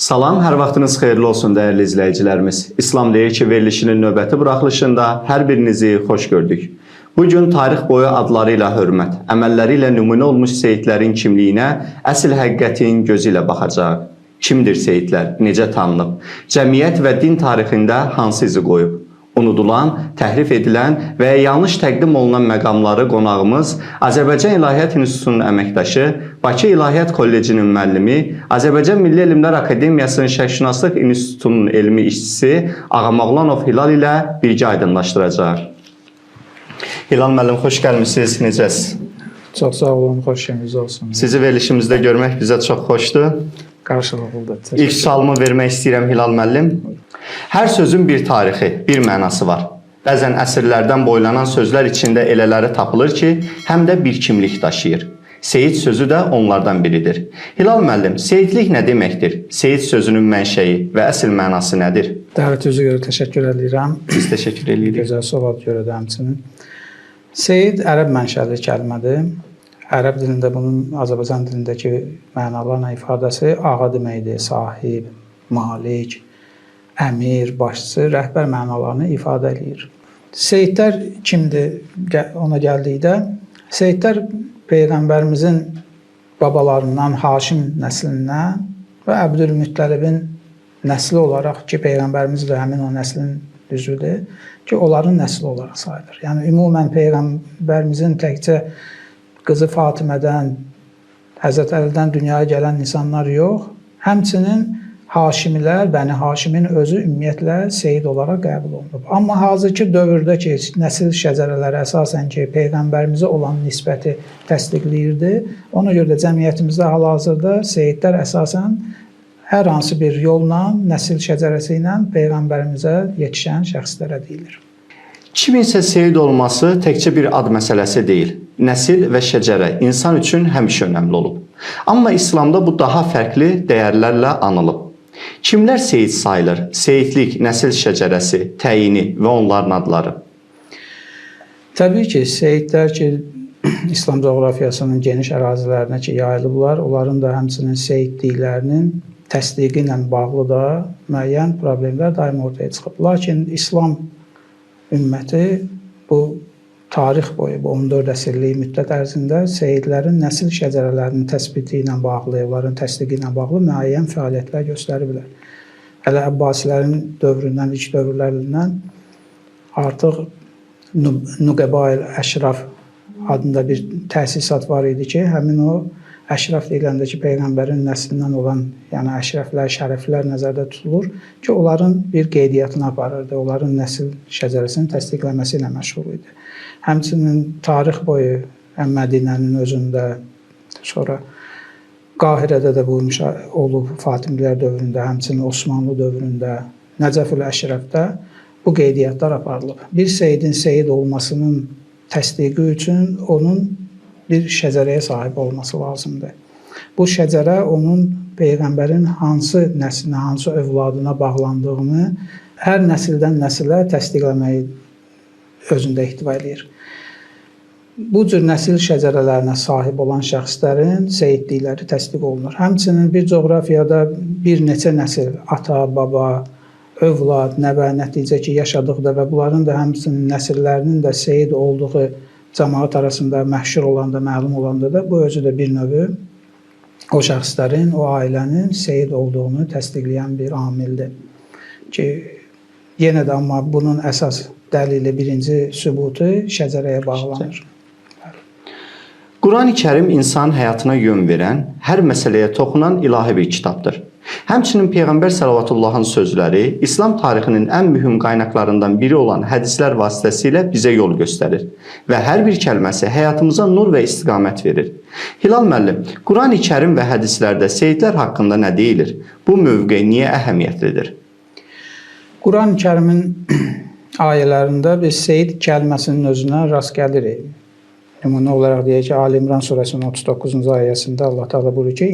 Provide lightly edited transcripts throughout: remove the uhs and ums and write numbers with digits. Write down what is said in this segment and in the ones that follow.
Salam, hər vaxtınız xeyirli olsun dəyərli izləyicilərimiz. İslam deyir ki, verilişinin növbəti buraxılışında hər birinizi xoş gördük. Bu gün tarix boyu adları ilə hörmət, əməlləri ilə nümunə olmuş seyidlərin kimliyinə əsl həqiqətin gözü ilə baxacağıq. Kimdir seyidlər, necə tanınıb, cəmiyyət və din tarixində hansı izi qoyub? Unudulan, təhrif edilən və ya yanlış təqdim olunan məqamları qonağımız Azərbaycan İlahiyyat İnstitutunun əməkdaşı, Bakı İlahiyyat Kollecinin müəllimi, Azərbaycan Milli Elmlər Akademiyasının Şərqşünaslıq İnstitutunun elmi işçisi Ağamoğlanov Hilal ilə birgə aydınlaşdıracaq. Hilal müəllim, xoş gəlmisiniz. Necəsiz? Çox sağ olun, xoş gününüz olsun. Sizi verilişimizdə görmək bizə çox xoşdur. Qarşılıqlıdır. İlk sualımı vermək istəyirəm Hilal müəllim. Hər sözün bir tarixi, bir mənası var. Bəzən əsrlərdən boylanan sözlər içində elələri tapılır ki, həm də bir kimlik daşıyır. Seyid sözü də onlardan biridir. Hilal müəllim, seyidlik nə deməkdir? Seyid sözünün mənşəyi və əsl mənası nədir? Dəvətinizə görə təşəkkür edirəm. Biz təşəkkür edirik. Gözəl sual görə də həmçinin. Seyid ərəb mənşəli kəlmədir. Ərəb dilində bunun Azərbaycan dilindəki mənalarla ifadəsi ağa deməkdir, sahib, malik, əmir, başçı, rəhbər mənalarını ifadə eləyir. Seyidlər kimdir? Ona gəldikdə, Seyidlər Peyğəmbərimizin babalarından, Haşim nəslindən və Əbdülmüttəlibin nəsli olaraq ki, Peyğəmbərimiz də həmin o nəslin üzvüdür ki, onların nəsli olaraq sayılır. Yəni ümumən Peyğəmbərimizin təkcə qızı Fatimədən, Həzrət Əlidən dünyaya gələn insanlar yox, həmçinin Haşimilər, Bəni Haşimin özü ümumiyyətlə seyid olaraq qəbul olunub. Amma hazırki dövrdə ki, nəsil şəcərələri əsasən ki, Peyğəmbərimizə olan nisbəti təsdiqləyirdi. Ona görə də cəmiyyətimizdə hal-hazırda seyidlər əsasən hər hansı bir yolla, nəsil şəcərəsi ilə Peyğəmbərimizə yetişən şəxslərə deyilir. Kiminsə seyid olması təkcə bir ad məsələsi deyil. Nəsil və şəcərə insan üçün həmişə önəmli olub. Amma İslamda bu daha fərqli dəyərlərlə anılıb. Kimlər seyid sayılır? Seyidlik, nəsil şəcərəsi, təyini və onların adları. Təbii ki, seyidlər ki, İslam coğrafiyasının geniş ərazilərinə ki, yayılıblar, onların da həmçinin seyidliklərinin təsdiqi ilə bağlı da müəyyən problemlər daim ortaya çıxıb. Lakin İslam ümməti bu tarix boyu, bu 14 əsrlik müddət ərzində seyidlərin nəsil şəcərələrinin təsbiti ilə bağlı, onların təsdiqi ilə bağlı müəyyən fəaliyyətlər göstəriblər. Hələ Əbbasilərin dövründən, ilk dövrlərindən artıq Nuqəbail Əşraf adında bir təsisat var idi ki, həmin o əşraf deyiləndə ki, Peyğəmbərin nəslindən olan, yəni əşrəflər, şərəflər nəzərdə tutulur ki, onların bir qeydiyyatını aparırdı, onların nəsil şəcərəsinin təsdiqləməsi ilə məşğul idi. Həmçinin tarix boyu həm Mədinənin özündə, sonra Qahirədə də bu olub Fatimilər dövründə, həmçinin Osmanlı dövründə, Nəcəfül Əşrəfdə bu qeydiyyatlar aparılıb. Bir seyidin seyid olmasının təsdiqi üçün onun bir şəcərəyə sahib olması lazımdır. Bu şəcərə onun Peyğəmbərin hansı nəslinə, hansı övladına bağlandığını hər nəsildən nəsilə təsdiqləməyi özündə ehtiva eləyir. Bu cür nəsil şəcərələrinə sahib olan şəxslərin seyidlikləri təsdiq olunur. Həmçinin bir coğrafiyada bir neçə nəsil, ata, baba, övlad, nəvə, nəticə ki, yaşadıqda və bunların da həmçinin nəsillərinin də seyid olduğu cəmaət arasında məşhur olanda, məlum olanda da bu özü də bir növ o şəxslərin, o ailənin seyid olduğunu təsdiqləyən bir amildir. Ki, yenə də amma bunun əsas dəlili, birinci sübutu şəcərəyə bağlanır. Qurani Kərim insanın həyatına yön verən, hər məsələyə toxunan ilahi bir kitabdır. Həmçinin Peyğəmbər səllavatullahın sözləri İslam tarixinin ən mühüm qaynaqlarından biri olan hədislər vasitəsilə bizə yol göstərir və hər bir kəlməsi həyatımıza nur və istiqamət verir. Hilal müəllim, Qurani Kərim və hədislərdə seyidlər haqqında nə deyilir? Bu mövqe niyə əhəmiyyətlidir? Qurani Kərimin ayələrində biz seyid kəlməsinin özünə rast gəlirik. Nümunə olaraq deyək ki, Ali İmran surəsinin 39-cu ayəsində Allah Teala buyurur ki: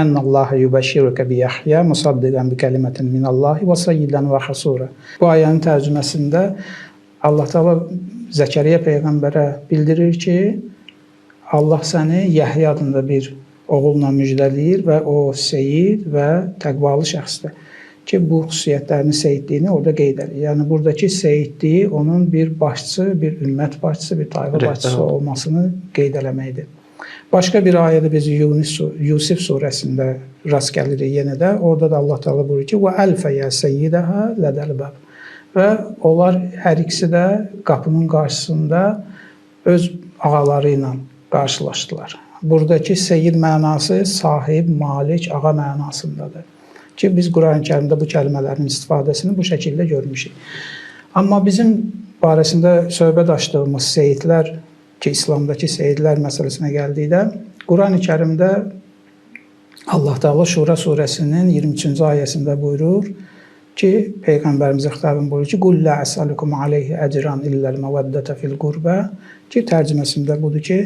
"Ennallaha yubashshiruka bi Yahya musaddiqan bi kelimetin minallahi və sayyidan və hasura." Bu ayənin tərcüməsində Allah Teala Zəkəriyyə peyğəmbərə bildirir ki, Allah səni Yəhya adında bir Oğulla müjdələyir və o seyid və təqvalı şəxsdir ki, bu xüsusiyyətlərini, seyidliyini orada qeyd edir. Yəni buradakı seyidliyi onun bir başçı, bir ümmət başçısı, bir tayfa başçısı olmasını qeyd eləməkdir. Başqa bir ayədə biz Yusif surəsində rast gəlirik yenə də. Orada da Allah Teala buyurur ki: "Və əlfə ya seyyidaha lədəl bab." Və onlar hər ikisi də qapının qarşısında öz ağaları ilə qarşılaşdılar. Buradakı seyid mənası sahib, malik, ağa mənasındadır. Ki biz Quran-Kərimdə bu kəlmələrin istifadəsini bu şəkildə görmüşük. Amma bizim barəsində söhbət açdığımız seyidlər ki, İslamdakı seyidlər məsələsinə gəldikdə Quran-ı Kərimdə Allah Teala Şura surəsinin 23-cü ayəsində buyurur ki, Peyğəmbərimizə xitaben buyurur ki, "Qul la əsəlukum aleyhi ecran illəl məvəddətə fil qurbə" ki, tərcüməsində budur ki,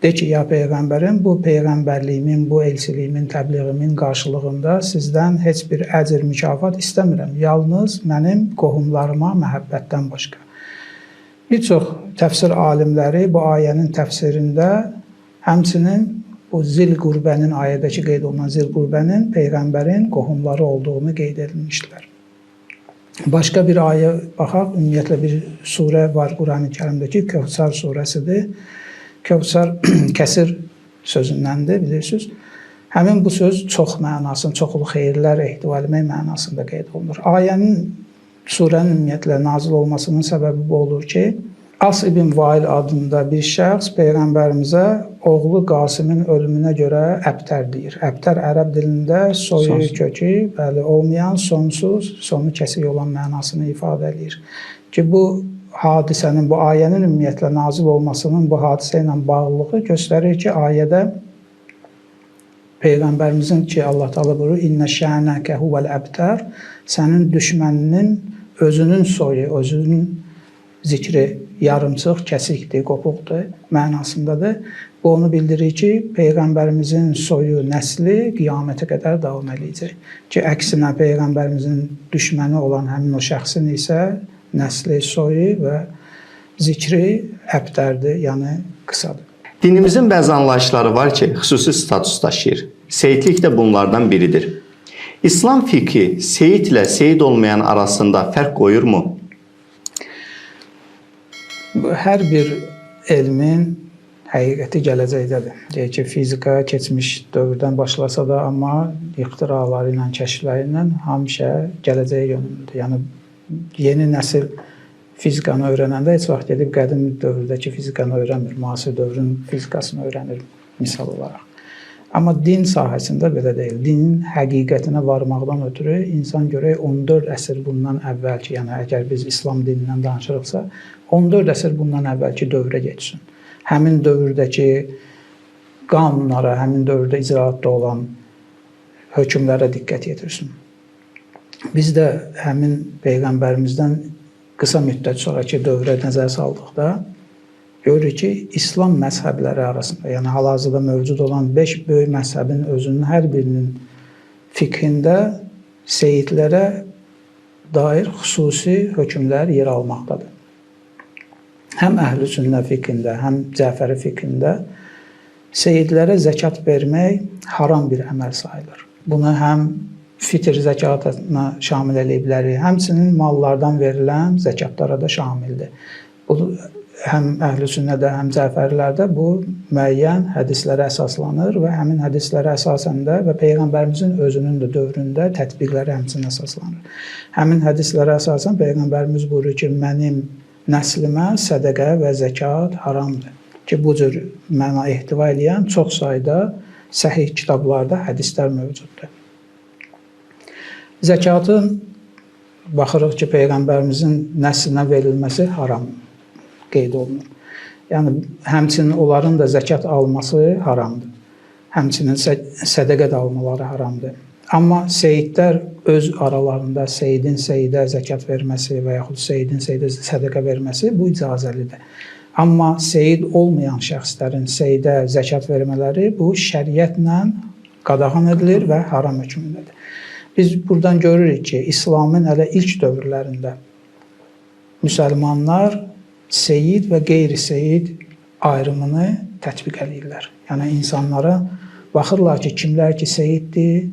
de ki, ya Peyğəmbərim, bu peyğəmbərliyimin, bu elçiliyimin, təbliğimin qarşılığında sizdən heç bir əcr, mükafat istəmirəm. Yalnız mənim qohumlarıma məhəbbətdən başqa. Bir çox təfsir alimləri bu ayənin təfsirində həmçinin bu zil qurbənin, ayədəki qeyd olunan zil qurbənin Peyğəmbərin qohumları olduğunu qeyd edilmişlər. Başqa bir ayə baxaq, ümumiyyətlə bir surə var Qurani Kərimdəki, Kövsər surəsidir. Kövsər kəsir sözündəndir, bilirsiniz. Həmin bu söz çox mənasını, çoxlu xeyirlər ehtiva etmək mənasında qeyd olunur. Ayənin, surənin ümumiyyətlə nazil olmasının səbəbi bu olur ki, As ibn Vail adında bir şəxs Peyğəmbərimizə oğlu Qasimin ölümünə görə əbtər deyir. Əbtər ərəb dilində soyu, sonsuz, kökü, bəli, olmayan, sonsuz, sonu kəsik olan mənasını ifadə edir. Ki bu hadisənin, bu ayənin ümumiyyətlə nazil olmasının bu hadisə ilə bağlılığı göstərir ki, ayədə Peyğəmbərimizin ki, Allah Teala buyurur: "İnnə şənəkə huvel əbtər", sənin düşməninin özünün soyu, özünün zikri yarımçıq, kəsikdir, qopuqdur mənasındadır. Bu onu bildirir ki, Peyğəmbərimizin soyu, nəsli qiyamətə qədər davam eləyəcək. Ki, əksinə Peyğəmbərimizin düşməni olan həmin o şəxsin isə nəsli, soyu və zikri əbtərdir, yəni qısadır. Dinimizin bəzi anlayışları var ki, xüsusi status daşıyır. Seyidlik də bunlardan biridir. İslam fiqhi seyidlə seyid olmayan arasında fərq qoyurmu? Hər bir elmin həqiqəti gələcəkdədir. Deyək ki, fizika keçmiş dövrdən başlasa da, amma ixtiraları ilə, kəşfləri ilə həmişə gələcəyə yönümlüdür. Yəni yeni nəsil fizikanı öyrənəndə heç vaxt gedib qədim dövrdəki fizikanı öyrənmir, müasir dövrün fizikasını öyrənir misal olaraq. Amma din sahəsində belə deyil. Dinin həqiqətinə varmaqdan ötürü insan görək 14 əsr bundan əvvəlki, yəni əgər biz İslam dinindən danışırıqsa, 14 əsr bundan əvvəlki dövrə getsin. Həmin dövrdəki qanunlara, həmin dövrdə icraatda olan hökmlərə diqqət yetirsin. Biz də həmin Peyğəmbərimizdən qısa müddət sonraki dövrə nəzər saldıqda görürük ki, İslam məzhəbləri arasında, yəni hal-hazırda mövcud olan 5 böyük məzhəbin özünün hər birinin fiqhində seyidlərə dair xüsusi hökmlər yer almaqdadır. Həm Əhl-i Sünnə fiqhində, həm Cəfəri fiqhində seyidlərə zəkat vermək haram bir əməl sayılır. Bunu həm fitr zəkatına şamil eləyiblər, həmçinin mallardan verilən zəkatlara da şamildir. Bu həm Əhl-i Sünnədə, həm Cəfərilərdə bu müəyyən hədislərə əsaslanır və həmin hədislərə əsasən də və Peyğəmbərimizin özünün də dövründə tətbiqləri həmçinin əsaslanır. Həmin hədislərə əsasən Peyğəmbərimiz buyurur ki, mənim nəslimə sədəqə və zəkat haramdır. Ki, bu cür məna ehtiva eləyən çox sayda səhih kitablarda hədislər mövcuddur. Zəkatın baxırıq ki, Peyğəmbərimizin nəslinə verilməsi haram qeyd olunur. Yəni həmçinin onların da zəkat alması haramdır. Həmçinin sədəqə də almaları haramdır. Amma seyidlər öz aralarında seyidin seyidə zəkat verməsi və yaxud seyidin seyidə sədəqə verməsi bu icazəlidir. Amma seyid olmayan şəxslərin seyidə zəkat vermələri bu şəriətlə qadağan edilir və haram hökmündədir. Biz buradan görürük ki, İslamın hələ ilk dövrlərində müsəlmanlar seyid və qeyri-seyid ayrımını tətbiq eləyirlər. Yəni insanlara Baxırlar ki, kimlər ki seyiddir,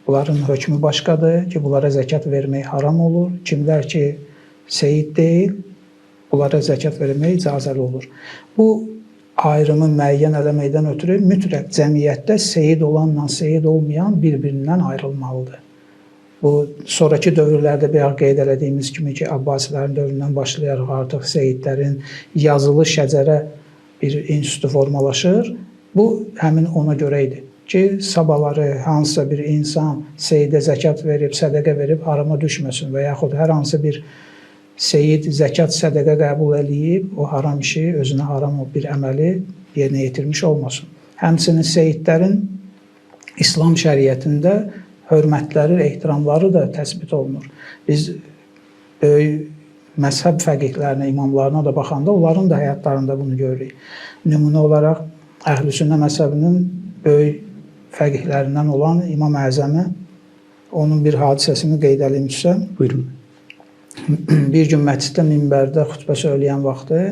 bunların hökmü başqadır ki, bunlara zəkat vermək haram olur. Kimlər ki seyid deyil, bunlara zəkat vermək icazəli olur. Bu ayrımı müəyyən eləməkdən ötürü mütləq cəmiyyətdə seyid olanla seyid olmayan bir-birindən ayrılmalıdır. Bu sonrakı dövrlərdə bayaq qeyd elədiyimiz kimi ki, Abbasilərin dövründən başlayaraq artıq seyidlərin yazılı şəcərə bir institutu formalaşır. Bu həmin ona görə idi ki, sabahları hansısa bir insan seyidə zəkat verib, sədəqə verib harama düşməsin və yaxud hər hansı bir seyid zəkat, sədəqə qəbul eləyib, o haram işi, özünə haram bir əməli yerinə yetirmiş olmasın. Həmçinin seyidlərin İslam şəriətində hörmətləri, ehtiramları da təsbit olunur. Biz böyük məzhəb fəqihlərinə, imamlarına da baxanda onların da həyatlarında bunu görürük. Nümunə olaraq Əhl-i Sünnə məzhəbinin böyük fəqihlərindən olan İmam Əzəmi, onun bir hadisəsini qeyd eləyim sizə. Buyurun. Bir gün məsciddə minbərdə xütbə söyləyən vaxtı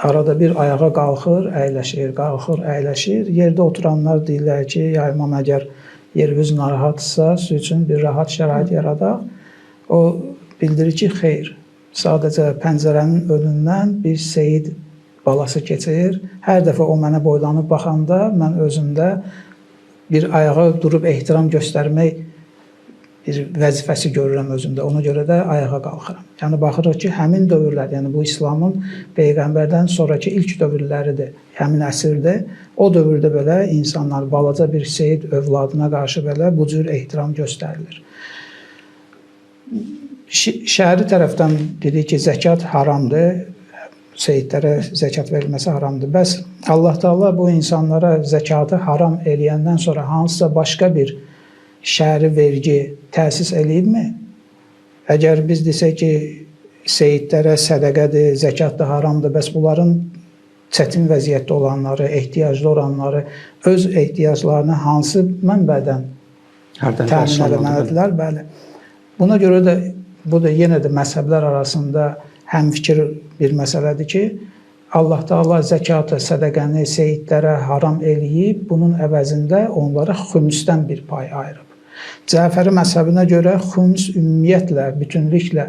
arada bir ayağa qalxır, əyləşir, qalxır, əyləşir. Yerdə oturanlar deyirlər ki, ya imam, əgər yeriniz narahatsa, siz üçün bir rahat şərait yaradaq. O bildirir ki, xeyr. Sadəcə pəncərənin önündən bir seyid balası keçir. Hər dəfə o mənə boylanıb baxanda mən özümdə bir ayağa durub ehtiram göstərmək bir vəzifəsi görürəm özümdə. Ona görə də ayağa qalxıram. Yəni baxırıq ki, həmin dövrlər, yəni bu İslamın peyğəmbərdən sonrakı ilk dövrləridir. Həmin əsrdir. O dövrdə belə insanlar balaca bir seyid övladına qarşı belə bu cür ehtiram göstərilir. Şəri tərəfdən dedik ki, zəkat haramdır. Seyidlərə zəkat verilməsi haramdır. Bəs Allah Teala bu insanlara zəkatı haram eləyəndən sonra hansısa başqa bir şəri vergi təsis eləyibmi? Əgər biz desək ki, seyidlərə sədəqədir, zəkat da haramdır, bəs bunların çətin vəziyyətdə olanları, ehtiyaclı olanları öz ehtiyaclarını hansı mənbədən təmin eləməlidirlər? Bəli. Buna görə də bu da yenə də məzhəblər arasında həmfikir bir məsələdir ki, Allah Teala zəkatı, sədəqəni seyidlərə haram eləyib, bunun əvəzində onlara xümsdən bir pay ayırıb. Cəfəri məzhəbinə görə xüms ümumiyyətlə, bütünlüklə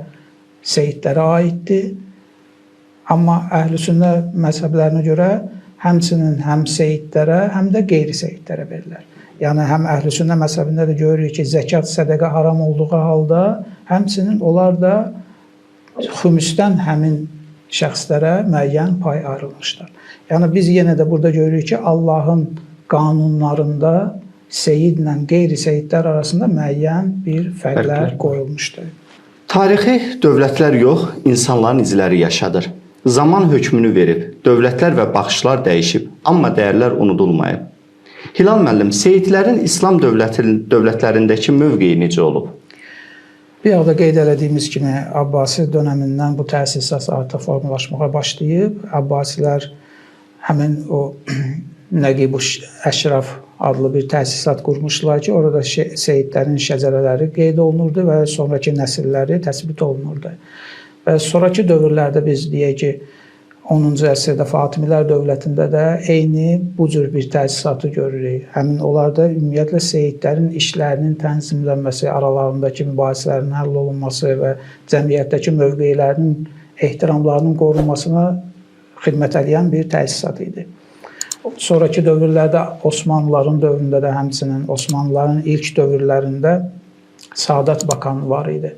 seyidlərə aiddir. Amma Əhl-i Sünnə məzhəblərinə görə həmçinin həm seyidlərə, həm də qeyri-seyidlərə verilir. Yəni həm Əhl-i Sünnə məzhəbində də görürük ki, zəkat, sədəqə haram olduğu halda həmçinin onlar da xümsdən həmin şəxslərə müəyyən pay ayrılmışlar. Yəni biz yenə də burada görürük ki, Allahın qanunlarında seyidlə qeyri-seyidlər arasında müəyyən bir fərqlər qoyulmuşdur. Tarixi dövlətlər yox, insanların izləri yaşadır. Zaman hökmünü verib, dövlətlər və baxışlar dəyişib, amma dəyərlər unudulmayıb. Hilal müəllim, seyidlərin İslam dövlətlərindəki mövqeyi necə olub? Bir da qeyd elədiyimiz kimi Abbasi dönəmindən bu təsisat artıq formalaşmağa başlayıb. Abbasilər həmin o Nəqib-ü Əşraf adlı bir təsisat qurmuşdular ki, orada seyidlərin şəcərələri qeyd olunurdu və sonrakı nəsilləri təsbit olunurdu. Və sonrakı dövrlərdə biz deyək ki, 10-cu əsrdə Fatimilər dövlətində də eyni bu cür bir təsisatı görürük. Həmin onlarda ümumiyyətlə seyidlərin işlərinin tənzimlənməsi, aralarındakı mübahisələrin həll olunması və cəmiyyətdəki mövqelərinin, ehtiramlarının qorunmasına xidmət eləyən bir təsisat idi. Sonrakı dövrlərdə Osmanlıların dövründə də həmçinin Osmanlıların ilk dövrlərində Sadat Bakanı var idi.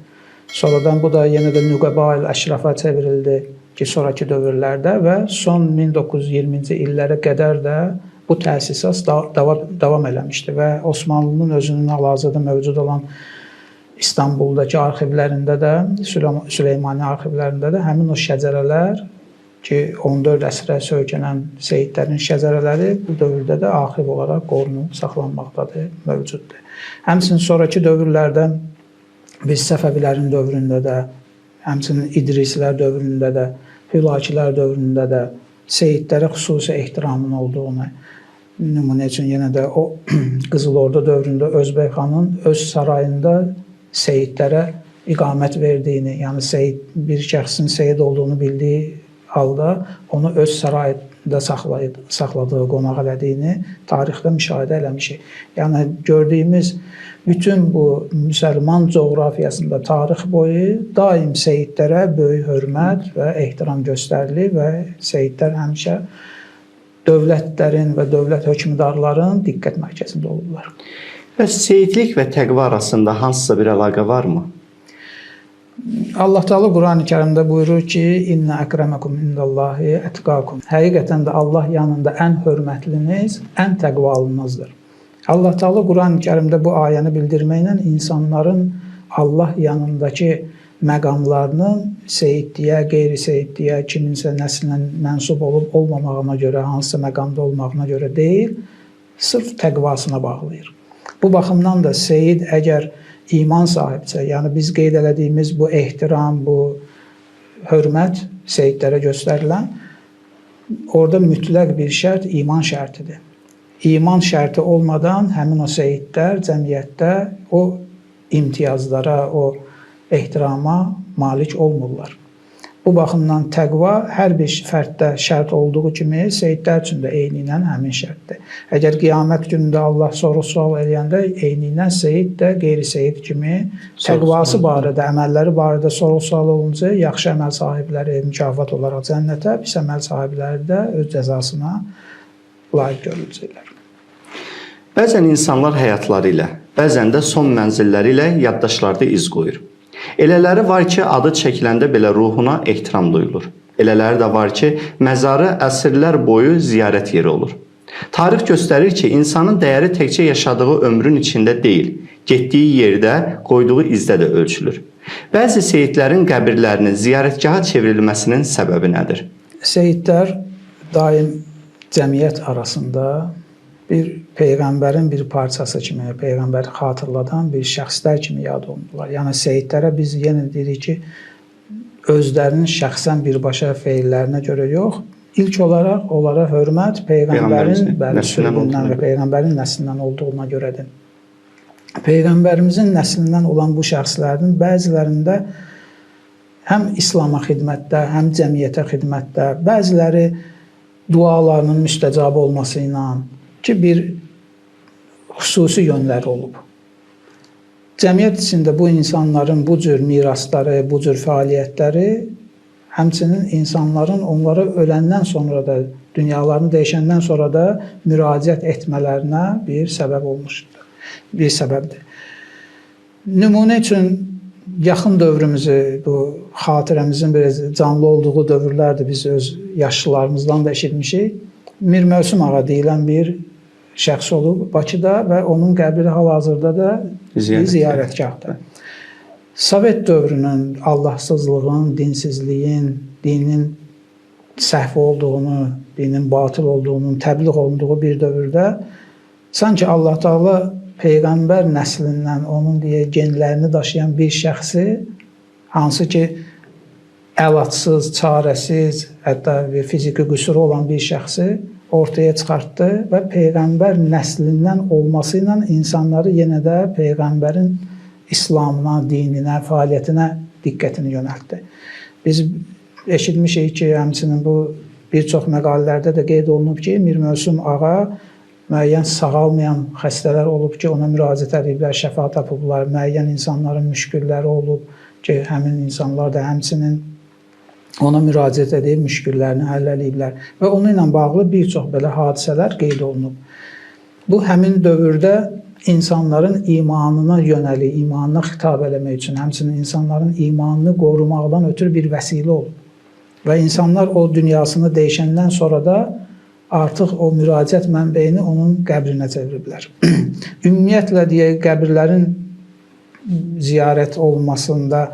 Sonradan bu da yenə də Nüqəba-ül Əşrafa çevrildi ki, sonrakı dövrlərdə və son 1920-ci illərə qədər də bu təsisat davam eləmişdi və Osmanlının özünün hal-hazırda mövcud olan İstanbuldakı arxivlərində də, Süleymani arxivlərində də həmin o şəcərələr ki, 14 əsrə söykənən seyidlərin şəcərələri bu dövrdə də arxiv olaraq qorunub saxlanmaqdadır, mövcuddur. Həmçinin sonrakı dövrlərdə biz Səfəvilərin dövründə də, həmçinin İdrisilər dövründə də, Hülakilər dövründə də seyidlərə xüsusi ehtiramın olduğunu, nümunə üçün yenə də o Qızıl Ordu dövründə Özbək xanın öz sarayında seyidlərə iqamət verdiyini, yəni seyid, bir şəxsin seyid olduğunu bildiyi halda onu öz evində saxladığı, qonaq elədiyini tarixdə müşahidə eləmişik. Yəni gördüyümüz bütün bu müsəlman coğrafiyasında tarix boyu daim seyidlərə böyük hörmət və ehtiram göstərilir və seyidlər həmişə dövlətlərin və dövlət hökmdarların diqqət mərkəzində olurlar. Bəs seyidlik və təqva arasında hansısa bir əlaqə varmı? Allah Teala Qurani Kərimdə buyurur ki, İnnə əkrəməkum indallahi ətqakum. Həqiqətən də Allah yanında ən hörmətliniz, ən təqvalınızdır. Allah Teala Qurani Kərimdə bu ayəni bildirməklə insanların Allah yanındakı məqamlarının seyidliyə, qeyri-seyidliyə, kiminsə nəslinə mənsub olub olmamağına görə, hansısa məqamda olmağına görə deyil, sırf təqvasına bağlayır. Bu baxımdan da seyid əgər iman sahibsə, yəni biz qeyd elədiyimiz bu ehtiram, bu hörmət seyidlərə göstərilən, orada mütləq bir şərt iman şərtidir. İman şərti olmadan həmin o seyidlər cəmiyyətdə o imtiyazlara, o ehtirama malik olmurlar. Bu baxımdan təqva hər bir fərddə şərt olduğu kimi seyidlər üçün də eyni ilə həmin şərtdir. Əgər qiyamət günündə Allah soru-sual eləyəndə eyni ilə seyid də qeyri-seyid kimi təqvası barədə, əməlləri barədə soru-sual olunca yaxşı əməl sahibləri mükafat olaraq cənnətə, pis əməl sahibləri də öz cəzasına layiq görüləcəklər. Bəzən insanlar həyatları ilə, bəzən də son mənzilləri ilə yaddaşlarda iz qoyur. Elələri var ki, adı çəkiləndə belə ruhuna ehtiram duyulur. Elələri də var ki, məzarı əsrlər boyu ziyarət yeri olur. Tarix göstərir ki, insanın dəyəri təkcə yaşadığı ömrün içində deyil, getdiyi yerdə, qoyduğu izdə də ölçülür. Bəzi seyidlərin qəbirlərinin ziyarətgaha çevrilməsinin səbəbi nədir? Seyidlər daim cəmiyyət arasında bir peyğəmbərin bir parçası kimi, peyğəmbəri xatırladan bir şəxslər kimi yad olundular. Yəni seyidlərə biz yenə deyirik ki, özlərinin şəxsən birbaşa feillərinə görə yox, ilk olaraq onlara hörmət peyğəmbərin sürgündən və peyğəmbərin nəslindən olduğuna görədir. Peyğəmbərimizin nəslindən olan bu şəxslərin bəzilərində həm İslama xidmətdə, həm cəmiyyətə xidmətdə, bəziləri dualarının müstəcab olması ilə ki, bir xüsusi yönləri olub. Cəmiyyət içində bu insanların bu cür mirasları, bu cür fəaliyyətləri həmçinin insanların onlara öləndən sonra da, dünyalarını dəyişəndən sonra da müraciət etmələrinə bir səbəb olmuşdur. Bir səbəbdir. Nümunə üçün yaxın dövrümüzü, bu xatirəmizin biraz canlı olduğu dövrlərdir, biz öz yaşlılarımızdan da eşitmişik. Mir Mövsüm ağa deyilən bir şəxs olub Bakıda və onun qəbri hal-hazırda da bir ziyarətgahdır. Sovet dövrünün Allahsızlığın, dinsizliyin, dinin səhv olduğunu, dinin batıl olduğunun təbliğ olunduğu bir dövrdə sanki Allah Teala peyğəmbər nəslindən onun deyə genlərini daşıyan bir şəxsi, hansı ki əlatsız, çarəsiz, hətta bir fiziki qüsuru olan bir şəxsi ortaya çıxartdı və peyğəmbər nəslindən olması ilə insanları yenə də peyğəmbərin İslamına, dininə, fəaliyyətinə diqqətini yönəltdi. Biz eşitmişik ki, həmçinin bu bir çox məqalələrdə də qeyd olunub ki, Mir Mövsüm ağa müəyyən sağalmayan xəstələr olub ki, ona müraciət ediblər, şəfa tapıblar, müəyyən insanların müşkülləri olub ki, həmin insanlar da həmçinin ona müraciət edib müşküllərini həll eləyiblər və onunla bağlı bir çox belə hadisələr qeyd olunub. Bu, həmin dövrdə insanların imanına yönəlik, imanına xitab eləmək üçün, həmçinin insanların imanını qorumaqdan ötürü bir vəsilə olub. Və insanlar o dünyasını dəyişəndən sonra da artıq o müraciət mənbeyini onun qəbrinə çeviriblər. Ümumiyyətlə deyək, qəbirlərin ziyarət olunmasında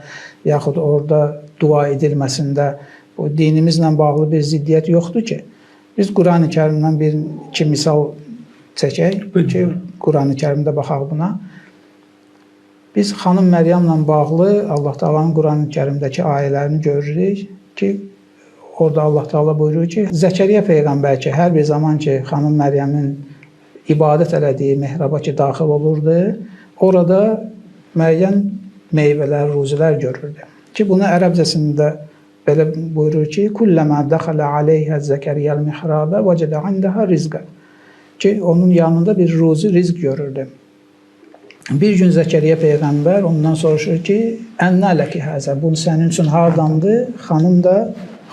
yaxud orada dua edilməsində bu dinimizlə bağlı bir ziddiyyət yoxdur ki. Biz Qurani Kərimdən bir iki misal çəkək ki, Qurani Kərimdə baxaq buna. Biz xanım Məryəmlə bağlı Allah Taala'nın Qurani Kərimdəki ayələrini görürük ki, orada Allah Taala buyurur ki, Zəkəriyyə peyğəmbər ki, hər bir zaman ki, xanım Məryəmin ibadət elədiyi mehraba ki, daxil olurdu, orada müəyyən meyvələr, ruzilər görürdü. Ki, bunu ərəbcəsində Belə buyurur ki, "Kulləmə dəxələ aleyhə Zəkeriyəl mihrabə vəcədə indaha rizqə." Ki onun yanında bir ruzi, rizq görürdü. Bir gün Zəkəriyyə peyğəmbər ondan soruşur ki, "Ənnə ləki həzə? Bu sənin üçün hardandır?"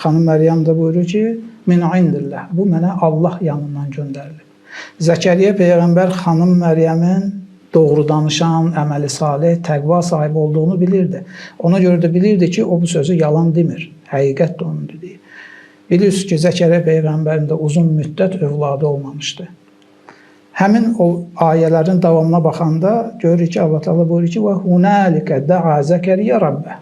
Xanım Məryəm də buyurur ki, "Min indillah." Bu mənə Allah yanından göndərilib. Zəkəriyyə peyğəmbər xanım Məryəmin doğru danışan, əməli salih, təqva sahibi olduğunu bilirdi. Ona görə də bilirdi ki, o bu sözü yalan demir. Həqiqətdir onun dediyi. Bilirsiniz ki, Zəkəriyyə peyğəmbərin də uzun müddət övladı olmamışdı. Həmin o ayələrin davamına baxanda görürük ki, Allah Teala buyurur ki: "Və hunalikə da'a Zəkəriyyə rabbə."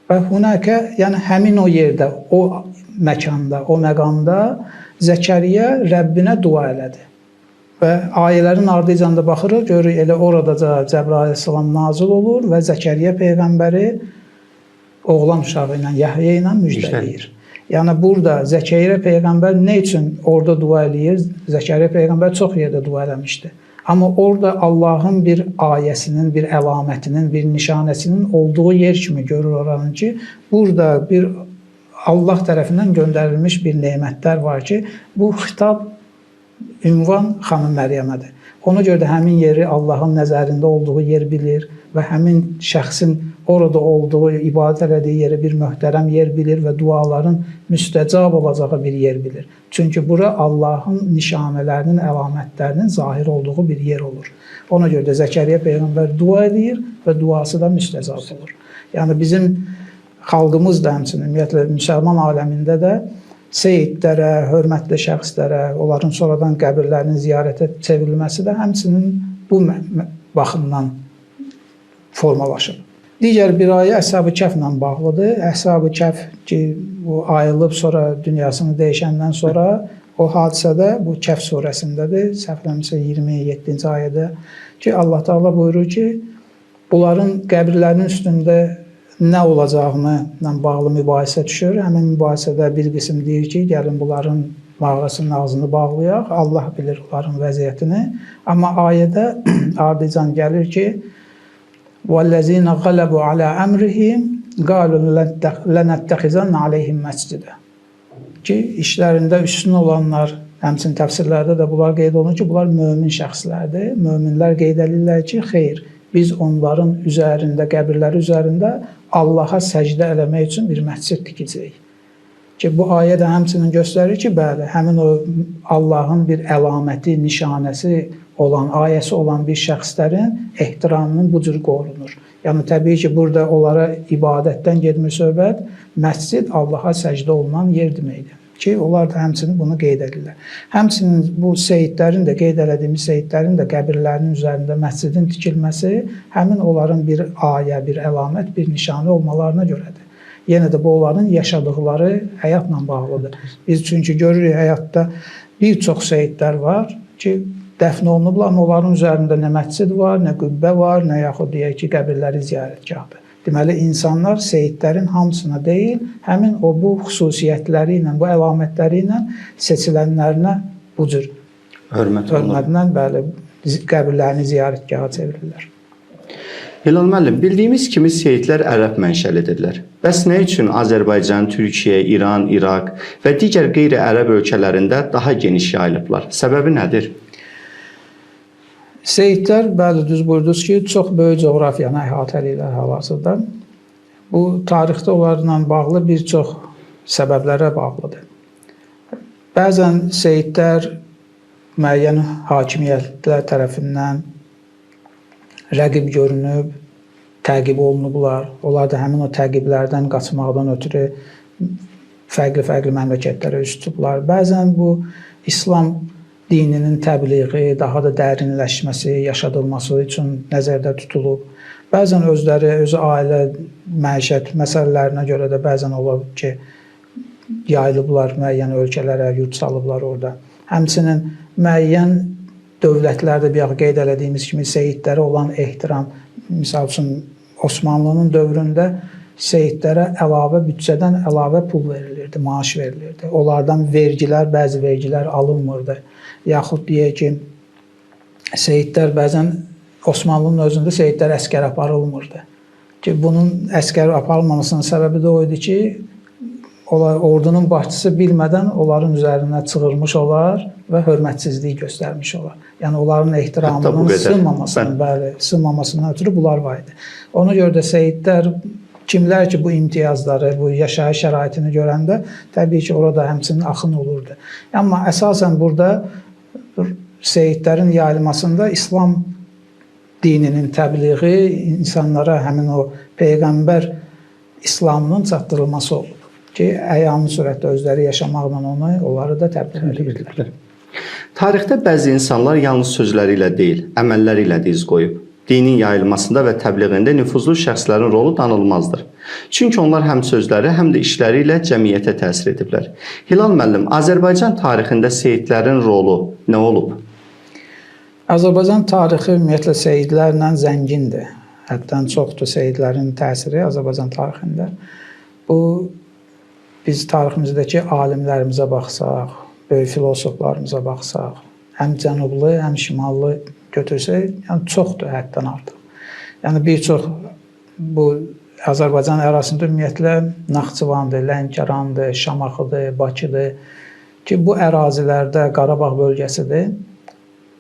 Və hunakə, yəni həmin o yerdə, o məkanda, o məqamda Zəkəriyyə Rəbbinə dua elədi. Və ayələrin ardıcan da baxırıq, görürük elə oradaca Cəbrail əleyhissalam nazil olur və Zəkəriyyə peyğəmbəri oğlan uşağı ilə, Yəhya ilə müjdələyir. Yəni burada Zəkəriyyə peyğəmbər nə üçün orada dua eləyir? Zəkəriyyə peyğəmbər çox yerdə dua eləmişdi. Amma orada Allahın bir ayəsinin, bir əlamətinin, bir nişanəsinin olduğu yer kimi görür oranın ki, burada bir Allah tərəfindən göndərilmiş bir nemətlər var ki, bu xitab ünvan xanım Məryəmədir. Ona görə də həmin yeri Allahın nəzərində olduğu yer bilir və həmin şəxsin orada olduğu, ibadət elədiyi yeri bir möhtərəm yer bilir və duaların müstəcab olacağı bir yer bilir. Çünki bura Allahın nişanələrinin, əlamətlərinin zahir olduğu bir yer olur. Ona görə də Zəkəriyyə peyğəmbər dua edir və duası da müstəcab olur. Yəni bizim xalqımız da həmçinin, ümumiyyətlə müsəlman aləmində də seyidlərə, hörmətli şəxslərə, onların sonradan qəbirlərinin ziyarətə çevrilməsi də həmçinin bu baxımdan formalaşıb. Digər bir ayə Əshab-ı Kəhflə bağlıdır. Əshab-ı Kəhf ki, bu ayılıb sonra dünyasını dəyişəndən sonra o hadisədə bu Kəhf surəsindədir. Səhv eləmirəmsə 27-ci ayədə ki, Allah Teala buyurur ki, bunların qəbirlərinin üstündə nə olacağını ilə bağlı mübahisə düşür. Həmin mübahisədə bir qism deyir ki, gəlin bunların mağarasının ağzını bağlayaq. Allah bilir onların vəziyyətini. Amma ayədə ardıcan gəlir ki, وَالَّذِينَ غَلَبُوا عَلَى أَمْرِهِمْ قَالُوا لَنَتَّخِذَنَّ عَلَيْهِمْ مَسْجِدًا. Ki, işlərində üstün olanlar, həmçinin təfsirlərdə də bunlar qeyd olunur ki, bunlar mömin şəxslərdir. Möminlər qeyd edirlər ki, xeyr, biz onların üzərində, qəbirləri üzərində Allaha səcdə eləmək üçün bir məscid tikəcəyik. Ki, bu ayə də həmçinin göstərir ki, bəli, həmin o Allahın bir əlaməti, nişanəsi olan, ayəsi olan bir şəxslərin ehtiramının bu cür qorunur. Yəni təbii ki, burada onlara ibadətdən getmir söhbət, məscid Allaha səcdə olunan yer deməkdir. Ki, onlar da həmçinin bunu qeyd edirlər. Həmçinin bu seyidlərin də, qeyd elədiyimiz seyidlərin də qəbirlərinin üzərində məscidin tikilməsi həmin onların bir ayə, bir əlamət, bir nişanə olmalarına görədir. Yenə də bu onların yaşadıqları həyatla bağlıdır. Biz çünki görürük həyatda bir çox seyidlər var ki, dəfn olunublar, amma onların üzərində nə məscid var, nə qübbə var, nə yaxud deyək ki, qəbirləri ziyarətgahdır. Deməli, insanlar seyidlərin hamısına deyil, həmin o bu xüsusiyyətləri ilə, bu əlamətləri ilə seçilənlərinə bu cür hörmətlə, bəli, qəbirlərini ziyarətgaha çevirirlər. Hilal müəllim, bildiyimiz kimi seyidlər ərəb mənşəlidirlər. Bəs nə üçün Azərbaycan, Türkiyə, İran, İraq və digər qeyri-ərəb ölkələrində daha geniş yayılıblar? Səbəbi nədir? Seyidlər, bəli, düz buyurdunuz ki, çox böyük coğrafiyanı əhatə edirlər hal-hazırda. Bu, tarixdə onlarla bağlı bir çox səbəblərə bağlıdır. Bəzən seyidlər müəyyən hakimiyyətlər tərəfindən rəqib görünüb, təqib olunublar. Onlar da həmin o təqiblərdən qaçmaqdan ötürü fərqli-fərqli məmləkətlərə üz tutublar. Bəzən bu İslam dininin təbliği, daha da dərinləşməsi, yaşadılması üçün nəzərdə tutulub. Bəzən özləri, öz ailə, məişət məsələlərinə görə də bəzən olub ki, yayılıblar müəyyən ölkələrə, yurt salıblar orada. Həmçinin müəyyən dövlətlərdə bir qeyd elədiyimiz kimi seyidlərə olan ehtiram, misal üçün Osmanlının dövründə seyidlərə əlavə büdcədən əlavə pul verilirdi, maaş verilirdi. Onlardan vergilər, bəzi vergilər alınmırdı. Yaxud deyək ki, seyidlər bəzən Osmanlının özündə seyidlər əskər aparılmırdı. Ki, bunun əskər aparılmamasının səbəbi də o idi ki, Ordunun başçısı bilmədən onların üzərinə çığırmış olar və hörmətsizlik göstərmiş olar. Yəni onların ehtiramının sınmamasından, bəli, sınmamasından ötürü bunlar var idi. Ona görə də seyidlər kimlər ki bu imtiyazları, bu yaşayış şəraitini görəndə təbii ki, orada həmçinin axın olurdu. Amma əsasən burada seyidlərin yayılmasında İslam dininin təbliği insanlara həmin o peyğəmbər İslamının çatdırılması olub ki, əyanlı surətdə özləri yaşamaqla onu, onları da təbliğ edirdilər. Tarixdə bəzi insanlar yalnız sözləri ilə deyil, əməlləri ilə də iz qoyub. Dinin yayılmasında və təbliğində nüfuzlu şəxslərin rolu danılmazdır. Çünki onlar həm sözləri, həm də işləri ilə cəmiyyətə təsir ediblər. Hilal müəllim, Azərbaycan tarixində seyidlərin rolu nə olub? Azərbaycan tarixi ümumiyyətlə seyidlərlə zəngindir. Həddən çoxdur seyidlərin təsiri Azərbaycan tarixində. Bu biz tariximizdəki alimlərimizə baxsaq, böyük filosoflarımıza baxsaq, həm cənublu, həm şimallı götürsək, yəni çoxdur həddən artıq. Yəni bir çox bu Azərbaycan ərazisində ümumiyyətlə Naxçıvandır, Lənkərandır, Şamaxıdır, Bakıdır ki, bu ərazilərdə Qarabağ bölgəsidir.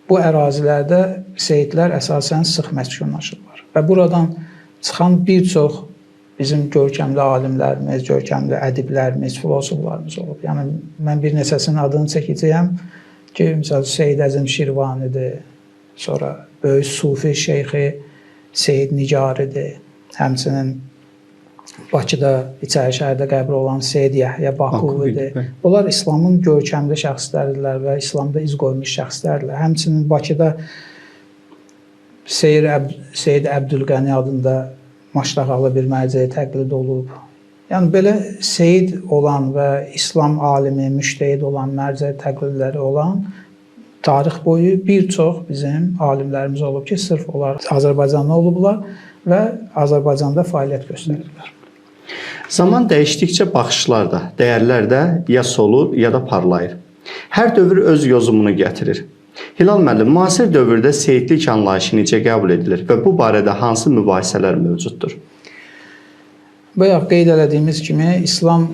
Bu ərazilərdə seyidlər əsasən sıx məskunlaşırlar və buradan çıxan bir çox bizim görkəmli alimlərimiz, görkəmli ədiblərimiz, filosoflarımız olub. Yəni mən bir neçəsinin adını çəkəcəyəm ki, məsəl Seyid Əzim Şirvanidir, sonra böyük sufi şeyxi Seyid Nigaridir, həmçinin Bakıda, İçəri şəhərdə qəbri olan Seyid Yəhya Bakuvidir. Bunlar İslamın görkəmli şəxsləridirlər və İslamda iz qoymuş şəxslərdirlər. Həmçinin Bakıda Seyid Əbdülqəni adında maşdağalı bir mərcəyi təqlid olub. Yəni belə seyid olan və İslam alimi, müştehid olan, mərcəyi təqlidləri olan tarix boyu bir çox bizim alimlərimiz olub ki, sırf onlar Azərbaycanlı olublar və Azərbaycanda fəaliyyət göstərirlər. Zaman dəyişdikcə baxışlar da, dəyərlər də ya solur, ya da parlayır. Hər dövr öz yozumunu gətirir. Hilal müəllim, müasir dövrdə seyidlik anlayışı necə qəbul edilir və bu barədə hansı mübahisələr mövcuddur? Bayaq qeyd elədiyimiz kimi, İslam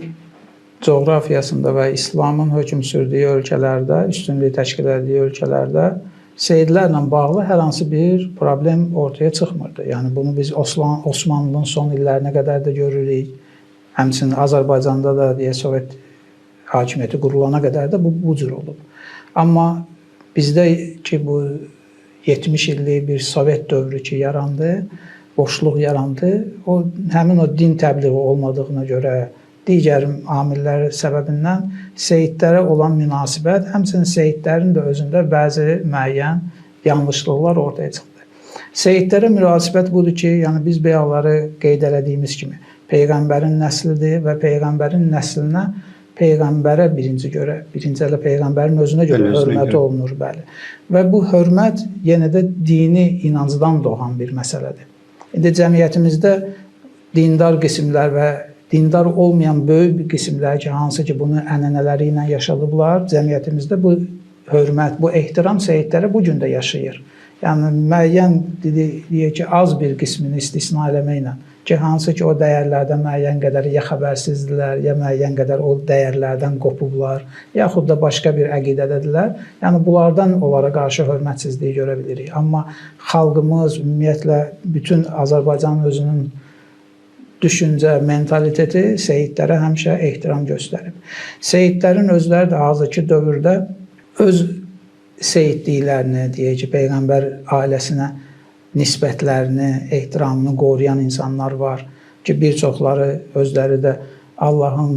coğrafiyasında və İslamın hökm sürdüyü ölkələrdə, üstünlük təşkil etdiyi ölkələrdə seyidlərlə bağlı hər hansı bir problem ortaya çıxmırdı. Yəni bunu biz Osmanlının son illərinə qədər də görürük. Həmçinin Azərbaycanda da deyə Sovet hakimiyyəti qurulana qədər də bu cür olub. Amma bizdə ki bu 70 illik bir Sovet dövrü ki yarandı, boşluq yarandı. O həmin o din təbliği olmadığına görə digər amillər səbəbindən seyidlərə olan münasibət, həmçinin seyidlərin də özündə bəzi müəyyən yanlışlıqlar ortaya çıxdı. Seyidlərə münasibət budur ki, yəni biz bəyaqları qeyd elədiyimiz kimi peyğəmbərin nəslidir və peyğəmbərin nəslinə peyğəmbərə birinci elə peyğəmbərin özünə görə hörmət olunur, bəli. Və bu hörmət yenə də dini inancdan doğan bir məsələdir. İndi cəmiyyətimizdə dindar qismlər və dindar olmayan böyük bir qismlər ki, hansı ki bunu ənənələri ilə yaşadıblar, cəmiyyətimizdə bu hörmət, bu ehtiram seyidlərə bu gün də yaşayır. Yəni müəyyən deyək ki, az bir qismini istisna eləməklə ki, hansı ki o dəyərlərdən müəyyən qədər ya xəbərsizdirlər, ya müəyyən qədər o dəyərlərdən qopublar, yaxud da başqa bir əqidədədirlər. Yəni bunlardan onlara qarşı hörmətsizliyi görə bilirik. Amma xalqımız, ümumiyyətlə bütün Azərbaycanın özünün düşüncə, mentaliteti seyidlərə həmişə ehtiram göstərib. Seyidlərin özləri də hazırki dövrdə öz seyidliklərini, deyək ki, peyğəmbər ailəsinə nisbətlərini, ehtiramını qoruyan insanlar var ki, bir çoxları özləri də Allahın,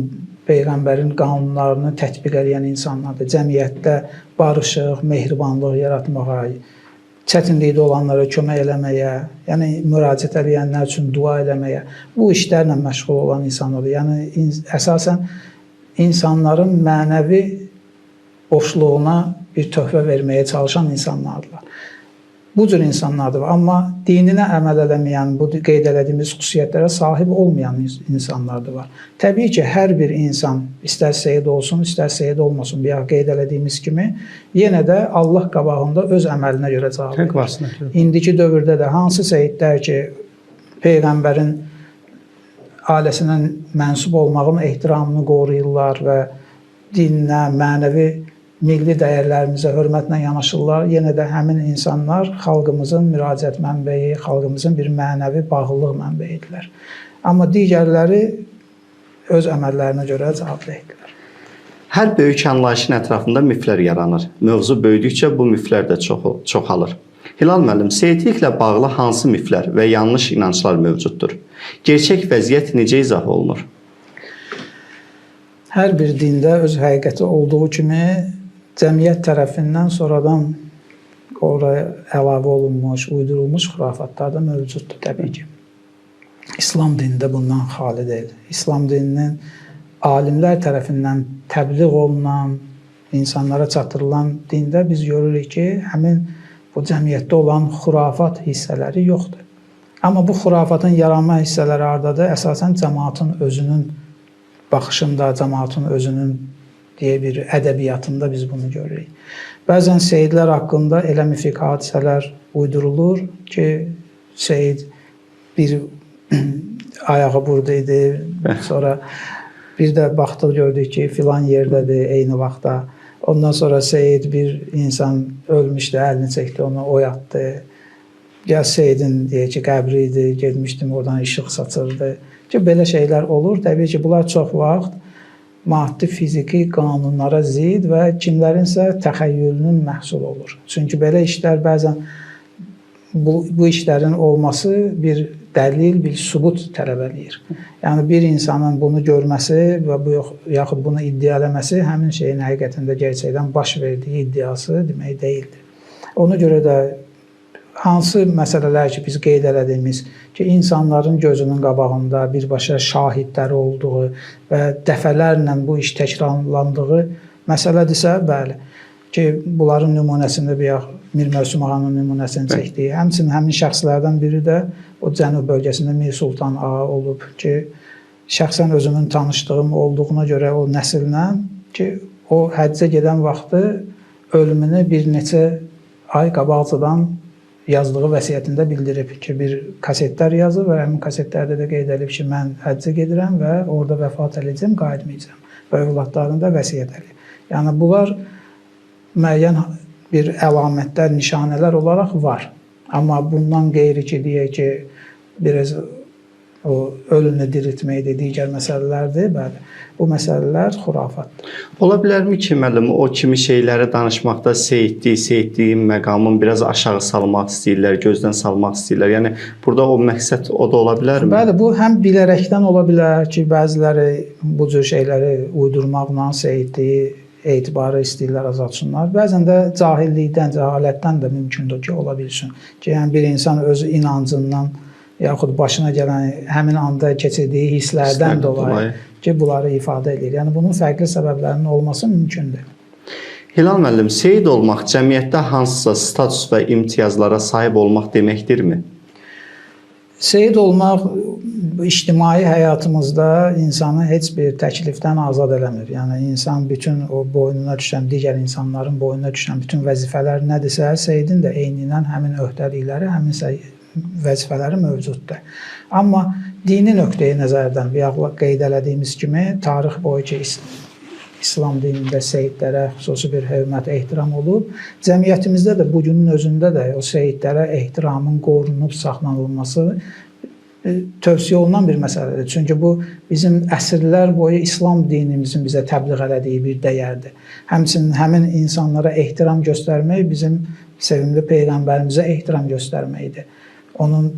peyğəmbərin qanunlarını tətbiq edən insanlardır. Cəmiyyətdə barışıq, mehribanlıq yaratmağa, çətinlikdə olanlara kömək eləməyə, yəni müraciət edənlər üçün dua eləməyə, bu işlərlə məşğul olan insanlardır. Yəni əsasən insanların mənəvi boşluğuna bir töhfə verməyə çalışan insanlardılar. Bu cür insanlardır. Amma dininə əməl eləməyən, bu qeyd elədiyimiz xüsusiyyətlərə sahib olmayan insanlar da var. Təbii ki, hər bir insan, istər seyid olsun, istər seyid olmasın, bayaq qeyd elədiyimiz kimi, yenə də Allah qabağında öz əməlinə görə cavab verir. İndiki dövrdə də hansı seyidlər ki, peyğəmbərin ailəsinə mənsub olmağın ehtiramını qoruyurlar və dininə, mənəvi milli dəyərlərimizə hörmətlə yanaşırlar. Yenə də həmin insanlar xalqımızın müraciət mənbəyi, xalqımızın bir mənəvi bağlılıq mənbəyidirlər. Amma digərləri öz əməllərinə görə cavabdehdirlər. Hər böyük anlayışın ətrafında miflər yaranır. Mövzu böyüdükcə bu miflər də çoxalır. Hilal müəllim, seyidliklə bağlı hansı miflər və yanlış inanclar mövcuddur? Gerçək vəziyyət necə izah olunur? Hər bir dində öz həqiqəti olduğu kimi cəmiyyət tərəfindən sonradan oraya əlavə olunmuş, uydurulmuş xurafatlar da mövcuddur təbii ki. İslam dini də bundan xali deyil. İslam dininin alimlər tərəfindən təbliğ olunan, insanlara çatdırılan dində biz görürük ki, həmin bu cəmiyyətdə olan xurafat hissələri yoxdur. Amma bu xurafatın yaranma hissələri hardadır? Əsasən cəmaatın özünün baxışında, cəmaatın özünün deyə bir ədəbiyyatında biz bunu görürük. Bəzən seyidlər haqqında elə mifik hadisələr uydurulur ki, seyid bir ayağı burada idi, sonra bir də baxdıq gördük ki, filan yerdədir eyni vaxtda. Ondan sonra seyid bir insan ölmüşdü, əlini çəkdi, onu oyatdı. Ya seyidin deyək ki, qəbri idi, getmişdim oradan işıq saçırdı. Ki, belə şeylər olur. Təbii ki, bunlar çox vaxt maddi, fiziki qanunlara zid və kimlərinsə təxəyyülünün məhsulu olur. Çünki belə işlər bəzən bu işlərin olması bir dəlil, bir sübut tələb eləyir. Yəni bir insanın bunu görməsi və bu yaxud bunu iddia eləməsi həmin şeyin həqiqətində gerçəkdən baş verdiyi iddiası demək deyildir. Ona görə də hansı məsələlər ki, biz qeyd elədiyimiz ki, insanların gözünün qabağında birbaşa şahidləri olduğu və dəfələrlə bu iş təkrarlandığı məsələdirsə, bəli, ki, bunların nümunəsində bir Mir Mövsüm ağanın nümunəsini çəkdik. Həmçinin həmin şəxslərdən biri də o Cənub bölgəsində Mir Sultan ağa olub ki, şəxsən özümün tanışdığım olduğuna görə o nəsillə ki, o həccə gedən vaxtı ölümünü bir neçə ay qabaqcadan yazdığı vəsiyyətində bildirib ki, bir kasetlər yazıb və həmin kasetlərdə də qeyd edib ki, mən həccə gedirəm və orada vəfat edəcəm, qayıtmayacağam və övladlarını da vəsiyyət edib. Yəni bunlar müəyyən bir əlamətlər, nişanələr olaraq var. Amma bundan qeyri ki, deyək ki, biraz o ölünü diriltməkdir, digər məsələlərdir, bəli. Bu məsələlər xurafatdır. Ola bilərmi ki, müəllim, o kimi şeyləri danışmaqda seyidliyin məqamını biraz aşağı salmaq istəyirlər, gözdən salmaq istəyirlər. Yəni burada o məqsəd o da ola bilərmi? Bəli, bu həm bilərəkdən ola bilər ki, bəziləri bu cür şeyləri uydurmaqla seyidliyi etibarı istəyirlər azaltsınlar. Bəzən də cahillikdən, cəhalətdən də mümkündür ki, ola bilsin. Ki, yəni bir insan öz inancından yaxud başına gələn həmin anda keçirdiyi hisslərdən dolayı ki, bunları ifadə edir. Yəni bunun fərqli səbəblərinin olması mümkündür. Hilal müəllim, seyid olmaq cəmiyyətdə hansısa status və imtiyazlara sahib olmaq deməkdirmi? Seyid olmaq ictimai həyatımızda insanı heç bir təklifdən azad eləmir. Yəni insan bütün o boynuna düşən, digər insanların boynuna düşən bütün vəzifələr nədirsə, seyidin də eyni ilə həmin öhdəlikləri, həmin vəzifələri mövcuddur. Amma dini nöqteyi nəzərdən bayaq qeyd elədiyimiz kimi tarix boyu ki, İslam dinində seyidlərə xüsusi bir hörmət, ehtiram olub. Cəmiyyətimizdə də bugünün özündə də o seyidlərə ehtiramın qorunub saxlanılması tövsiyə olunan bir məsələdir. Çünki bu bizim əsrlər boyu İslam dinimizin bizə təbliğ elədiyi bir dəyərdir. Həmçinin həmin insanlara ehtiram göstərmək bizim sevimli peyğəmbərimizə ehtiram göstərməkdir. Onun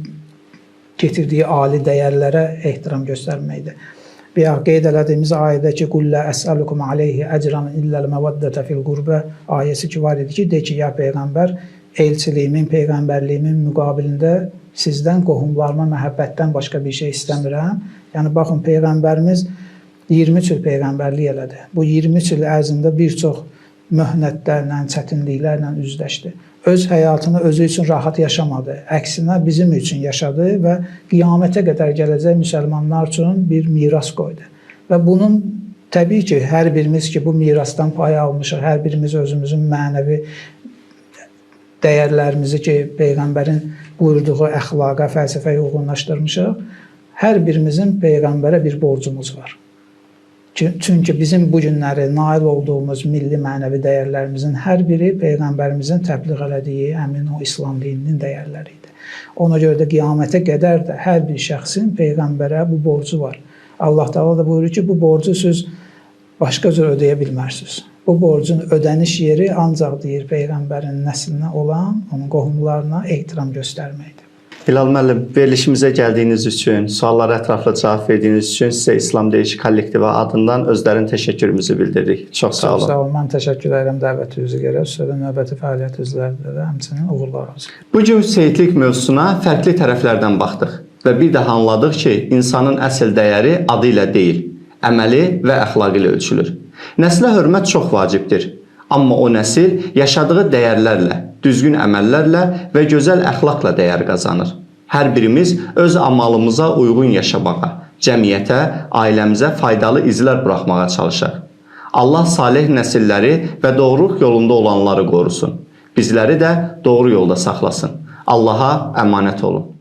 getirdiyi ali dəyərlərə ehtiram göstərməkdir. Bayaq qeyd elədiyimiz ayədə ki, "Qul la əsəlukum aleyhi ecran illel mevaddete fil qurbə" ayəsi ki var idi ki, de ki, ya peyğəmbər, elçiliyimin, peyğəmbərliyimin müqabilində sizdən qohumlarıma məhəbbətdən başqa bir şey istəmirəm. Yəni baxın, peyğəmbərimiz 23 il peyğəmbərlik elədi. Bu 23 il ərzində bir çox möhnətlərlə, çətinliklərlə üzləşdi. Öz həyatını özü üçün rahat yaşamadı. Əksinə bizim üçün yaşadı və qiyamətə qədər gələcək müsəlmanlar üçün bir miras qoydu. Və bunun təbii ki, hər birimiz ki, bu mirasdan pay almışıq, hər birimiz özümüzün mənəvi dəyərlərimizi ki, Peyğəmbərin buyurduğu əxlaqa, fəlsəfəyə uyğunlaşdırmışıq. Hər birimizin peyğəmbərə bir borcumuz var. Çünki bizim bu günləri nail olduğumuz milli mənəvi dəyərlərimizin hər biri peyğəmbərimizin təbliğ elədiyi həmin o İslam dininin dəyərləri idi. Ona görə də qiyamətə qədər də hər bir şəxsin peyğəmbərə bu borcu var. Allah Taala da buyurur ki, bu borcu siz başqa cür ödəyə bilmərsiniz. Bu borcun ödəniş yeri ancaq deyir peyğəmbərin nəslinə olan, onun qohumlarına ehtiram göstərməkdir. Hilal müəllim, verilişimizə gəldiyiniz üçün, suallara ətraflı cavab verdiyiniz üçün sizə İslam Deyişi kollektivi adından özlərin təşəkkürümüzü bildiririk. Çox sağ olun. Çox sağ olun. Mən təşəkkür edirəm dəvətinizə görə. Sizə növbəti fəaliyyət üzərində də həmçinin uğurlar arzulayıram. Bu gün seyidlik mövzusuna fərqli tərəflərdən baxdıq və bir daha anladıq ki, insanın əsl dəyəri adı ilə deyil, əməli və əxlaqı ilə ölçülür. Nəslə hörmət çox vacibdir. Amma o nəsil yaşadığı dəyərlərlə, düzgün əməllərlə və gözəl əxlaqla dəyər qazanır. Hər birimiz öz amalımıza uyğun yaşamağa, cəmiyyətə, ailəmizə faydalı izlər buraxmağa çalışaq. Allah salih nəsilləri və doğruluq yolunda olanları qorusun. Bizləri də doğru yolda saxlasın. Allaha əmanət olun.